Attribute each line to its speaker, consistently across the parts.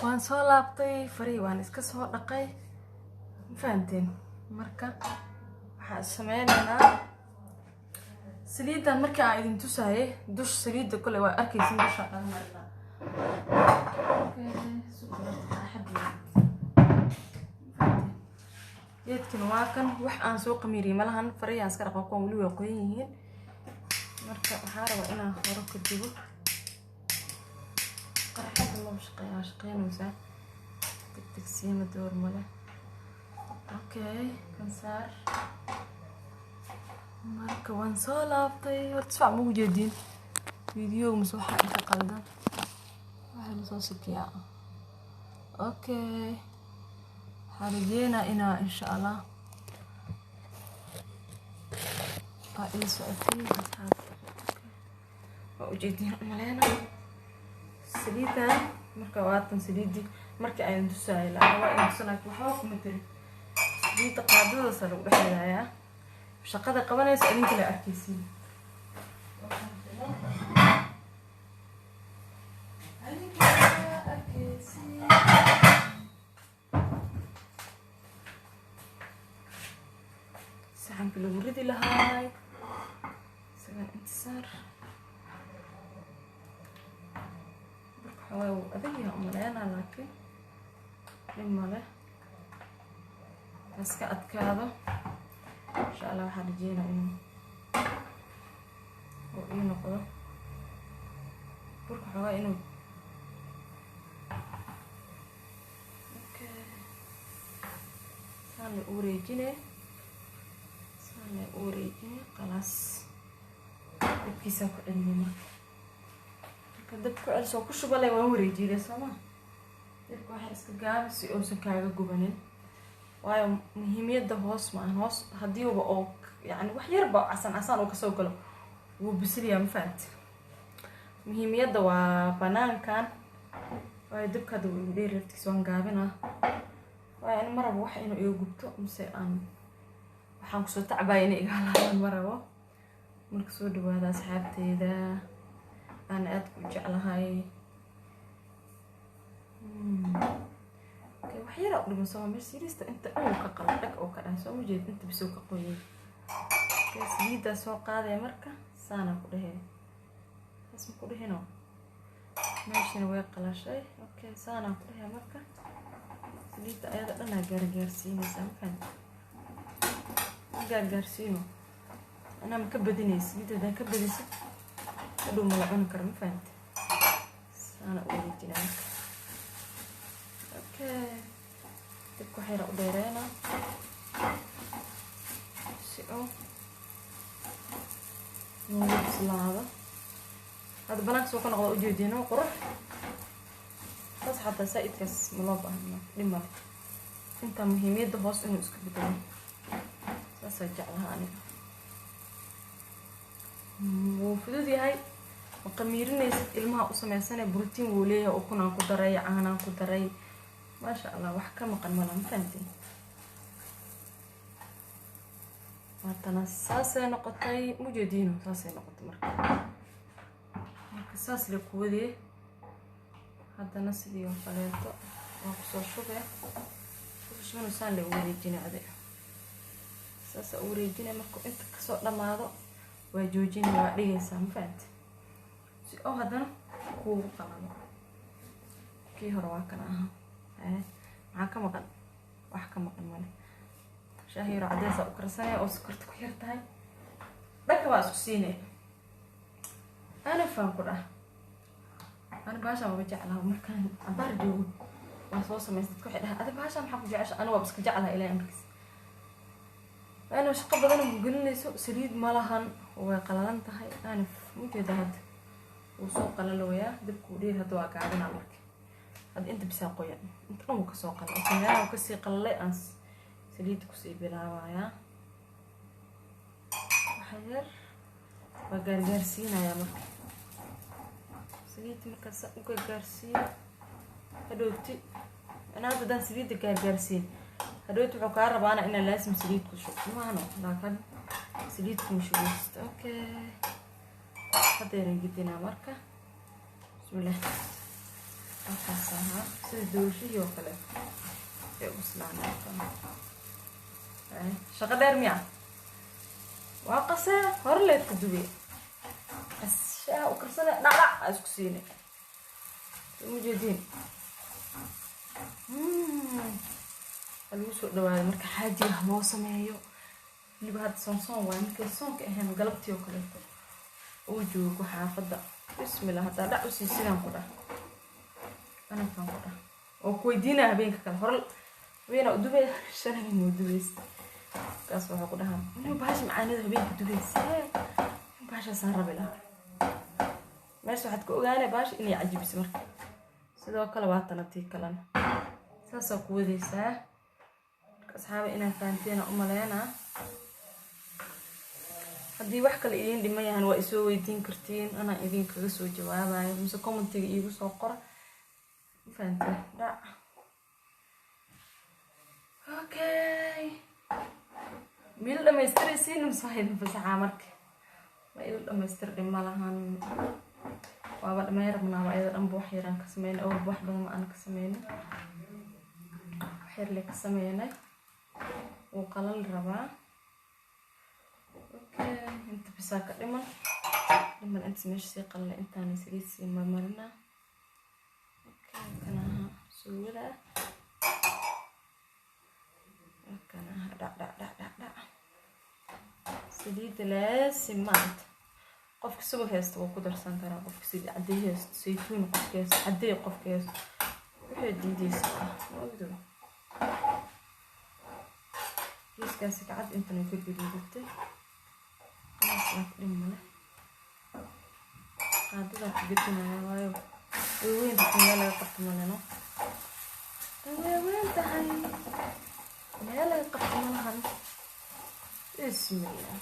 Speaker 1: Waan soo laabtay, farihii waan iska soo dhaqay, ma fahanteen? Marka waxaan sameynaynaa saliiddan markii aan idin tusaayay dush saliidda kole waa arkaysin, dusha dhaga marinaa. Geedkan waa kan wax aan soo qamiiriyay malahan, farihii aan iska dhaqo, kuwan weli way qoyan yihiin. Marka waxaa rabaa inaan horo ka dubo. Qarxada maba shaqeeya, waa shaqeynaysaa, degdeg siima door male. Okay, kan saar. Marka waan soo laabtay. Horta si fiican ma ugu jeediin videoga mise waxaa inta qaldan? Waxaa la soo sikiyaa. Okay, waxaan rajeynaa inaa insha Allah aa ila socotiin, asxaabta. Waa ujeediin umaleynaa saliidan. Marka waatan saliidii markii aan tusaayay laa waa in tusanaa, waxba kuma tirin. Saliidda qaadadaasa lagu dhex helayaa, shaqada qabanaysa idinka la arkaysiin. Adinka la arkaysiin. Saxanka lagu ridi lahaay isagan intisaar. Marka xoogaa wuu adag yahay umaleynaa, laakiin dhib male, iska adkaado insha Allah. Waxaan rajeynaa inuu uu ii noqdo burka xoogaa inuu. Okay, saan la u wareejine, saan la u wareejine, khalaas. Dabkiisaa ku celinay. Marka dab ku celisoo ku shubale, waan wareejinay sooma? Dabka waxaa iska gaabi si uusan kaaga gubanin, waayo muhiimiyadda hoos ma ahan. Hoos haddiiba oo yani wax yarba casan casaan uu kasoo galo, wuu bisilyaa, ma fahamti? Muhiimiyadda waa banaankan, waayo dabka hadda wuu igu dheeri laftiisa, waan gaabinaa, waayo ani ma rabo wax inuu iga gubto mise aan waxaan kusoo tacbaya inay iga halaabaan, ma rabo. Marka soo dhawaada asxaabteyda aan aad ku jeclahay. Okay, wax yaraa u dhiman sooma? Meel siriista inta dhan uu ka qala dhag oo ka dhahay, soo ma jeed? Inta bisuu ka qoyay. Okay, saliiddaa soo qaadaya. Marka saanaa ku dhehee, saas ma ku dhehino? Meeshana way qalashay. Okay, saanaa ku dhehee. Marka saliidda ayada dhanaa gaargaarsiinaysaa, ma fahamtid? Ma gaargaarsiino anaa, ma ka badinaysa saliidda. Haddaan ka badisid, hadhow ma la cuni karo, ma fahamtid? Saana u wareejinaa marka. Okay, dabka wax yara u dheereynaa si uu noogu bislaado. Hadda banaanka soo ka noqda, ujeediino qurux saas. Xataa saa-idkaas ma loo baahna, dhib male. Intaa muhiimiyadda hoos inuu iska bedelo, saasaa jeclaha aniga. Wuu fudud yahay, ma qamiirinaysid, ilmaha u sameysane. Brotiin wuu leeyahay, ukunaan ku daray, caanaan ku daray, maasha Allah, wax ka maqan mala, ma fahantiin? Haatana saasay noqotay, mujeediino? Saasay noqotay. Marka saas le kuwadee. Haddana sidii oo kaleeto waa kusoo shube, shubinu saan le u wareejina ade, saasa u wareejina. Markuu inta kasoo dhammaado waa joojina, waa dhigaysaa, ma fahamti? Si oo haddana kuugu qalalo. Kii hore waa kana ahaa. Maxaa ka maqan? Wax ka maqan male. Shaahi yaro cadeysa u karsanaya oo sokorta ku yar tahay, dhaka baa isku siinay. Anafaan ku dhah, ani baashaan waba jeclaha. Markaan cabaar joogo waa soo samaysa. Dadka waxay dhahay, adi baashaan maxaa ku jecesha? Ani waaba iska jeclaha, ilahay amarkiis. Ana shaqo badan ku gelinayso, saliid ma lahan, way qalalan tahay. Anif mujeeda hadda wuu soo qalaloyaa, dabkuu dheer hadda waa gaabinaa. Marka hadda inta bisaa qoyan, inta dhan wuu kasoo qalay. Meelaha uu kasii qalalay aan saliidda kusii bilaabayaa. Waxa yar waa gaargaarsiinayaa. Marka saliidda markaas u gaargaarsiiyo, hadhowti macnaha hadda haddaan saliidda gaargaarsiin, hadhowti wuxuu kaa rabaana inaa laasim saliid ku shubto maahano, laakiin saliid kuma shubeysid. Okay, haddeeran gedinaa. Marka bismillah. Markaas ahaa sida doolshihii oo kale ay u bislaanay. Shaqo dheer miya? Waa qasee hore leed ka dubay, bas shaaha u karsane, dhacdhac aa isku siinay. Soo ujeediin waa lagu soo dhawaaday. Marka xaajiga ha loo sameeyo. Weliba hadda soonsoon waay, markay soonka ahayn, galabtii oo kaleeto uu joogo xaafadda, bismillah, haddaa dhac usii sidaan ku dhah, anafaan ku dhah oo ku weydiinaya habeenka kale. Hore habeena u dubay, shalay muu dubaysa. Markaas waxaa ku dhahaa, inuu bahasha macaanida habeenka dubaysa, bahashaasaan rabi lahaa. Meesha waxaad ka ogaanay bahasha inay cajibiso. Marka sidoo kale waa tana, tii kalena saasaa ku wadaysaa. Marka asxaaba, inaa fahanteena u maleynaa. Haddii wax kale idiin dhiman yahan, waa isoo weydiin kartiin, anaa idinkaga soo jawaabayo, mise commentiga iigu soo qora. Ma fahanteen? Dhac. Okay, miila dhamaystiraysiin mise waa idin fasaxaa? Marka waa ila dhamaystir, dhib ma lahan. Waaba dhamay rabnaaba ayada dhanba. Wax yaraan ka sameynay awalba, wax badan ma aan ka sameynay, wax yar le ka sameynay. Wuu qalal rabaa. Okay, inta bisaa ka dhiman dhiman, inta meesha sii qalalay, intaana saliid sii marmarinaa. Okay, kana aha suugada ah, kana aha. Dhac dhac dhac dhac dhac. Saliidda laasim maanta. Qofka subag haysta wuu ku darsan karaa, qofka saliid cadday haysto, saytuun qofka haysto, cadday qofka haysto, waxay diideysa ah ma ogdo. Geeskaasi kacad intan way ka gaduudatay, khalaas, laakiin dhib male. Qaadadaa ku gedinaya, waayo way weyn tahay, meel laga qabto maleno. Way weyn tahay, meel laga qabto malahan. Bismillah.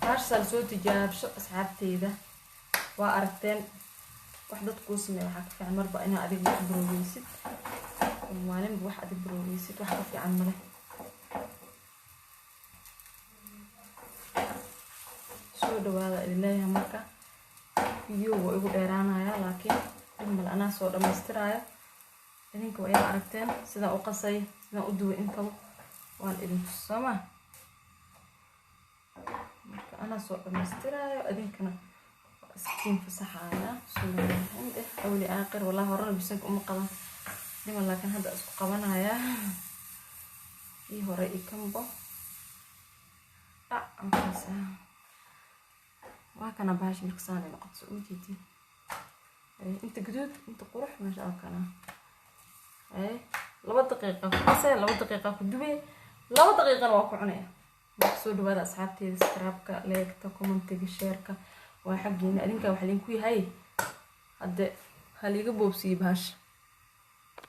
Speaker 1: Baashasaa lasoo tijaabsho, asxaabteyda. Waa aragteen, wax dad kuu sameeya waxaa ka fiican marba inaa adiga wax baroogeysid, maalinba wax adig baroogeysid, wax ka fiican male. Soo dhawaada idin leeyahay. Marka video waa igu dheeraanaya, laakiin dhib male, anaa soo dhamaystiraayo. Idinka waa ila aragteen sidaan u qasay, sidaan u duway, intaba waan idin tus, sooma? Marka anaa soo dhamaystiraayo, idinkana waa iskiin fasaxaaya. Bismillahi eh awli aakhir. Wallahi horena bisinka uma qaban dhiman, laakiin hadda isku qabanaya ii hore ii kanbo. Dhac markaas waa kana bahasha. Marka saanay noqoto, soo ujeedin, inta gaduud, inta qurux, maasha Allah. Kana 2 daqiiqa ku qasay, 2 daqiiqa ku dubay, 2 daqiiqana waa ku cunaya. Marka soo dhawaada, asxaabteeda. Subscribe-ka, like-ta, commentiga, share-ka waa xaggiina. Adinkaa wax idinku yahay. Hadde haliiga boobsiiye bahasha.